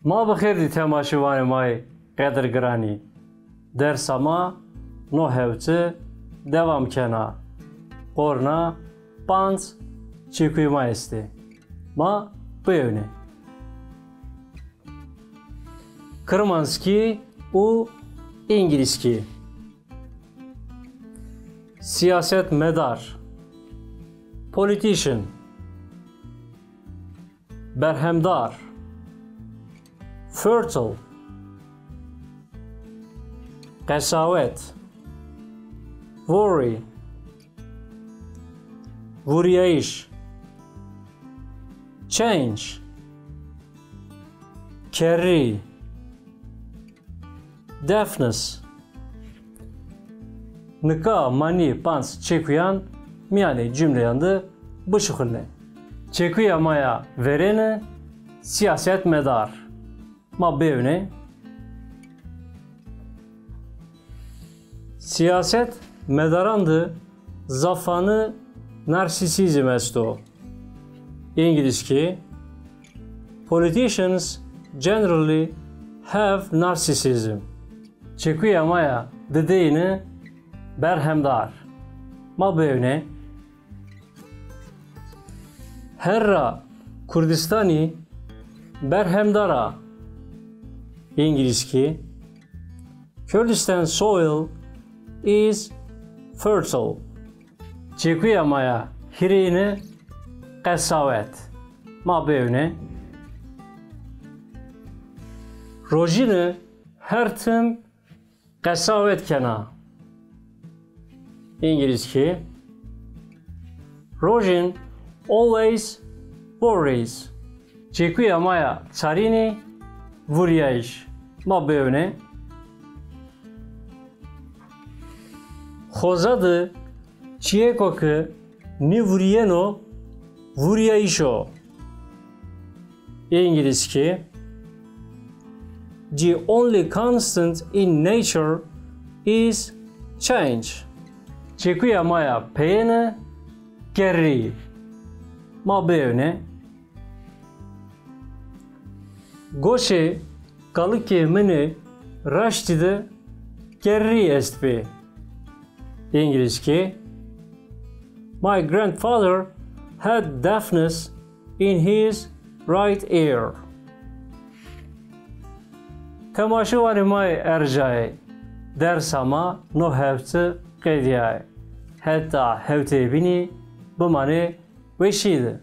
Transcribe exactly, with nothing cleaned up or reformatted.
Ma bi xêr dî temaşevanê ma yê qedirgiranî. Dersa ma no hewti dewam kena. Qorna panc çekuya ma estê. Ma biyewnê. Kirmanckî û îngilizkî. Siyasetmedar, politician. Berhemdar, fertile. Qesawet, worry. Vurîyayîş, change. Kerrî, deafness. Nika ma nî panc çekuyan mîyanê cumleyan de bişuxulnê. Çekuya ma ya verêne siyasetmedar. Ma biyewnê. Siyasetmedaran de zafane narsîsîzm esto. Îngilizkî, politicians generally have narcissism. Çekuya ma ya dideyîne berhemdar. Ma biyewnê. Herra Kurdistanî berhemdar a. Îngilizkî, Kurdistan soil is fertile. Çekuya ma ya hîrêyîne qesawet. Ma biyewnê. Rojîne her tim qesawet kena. Îngilizkî, Rojîn always worries. Çekuya ma ya çarînî vurîyayîş. Ma biyewnê. Xoza de çîyêko ke nêvurîyeno, vurîyayîş o. Îngilizkî, the only constant in nature is change. Çekuya ma ya peyêne kerrî. Ma biyewnê. Goşê kalikê min ê raştî de kerrî estbî. Îngilizkî, my grandfather had deafness in his right ear. Temaşevanê ma yê erjayê, dersa ma no hewte qedîyayê. Heta hewteyê bînî bimanê weşî de.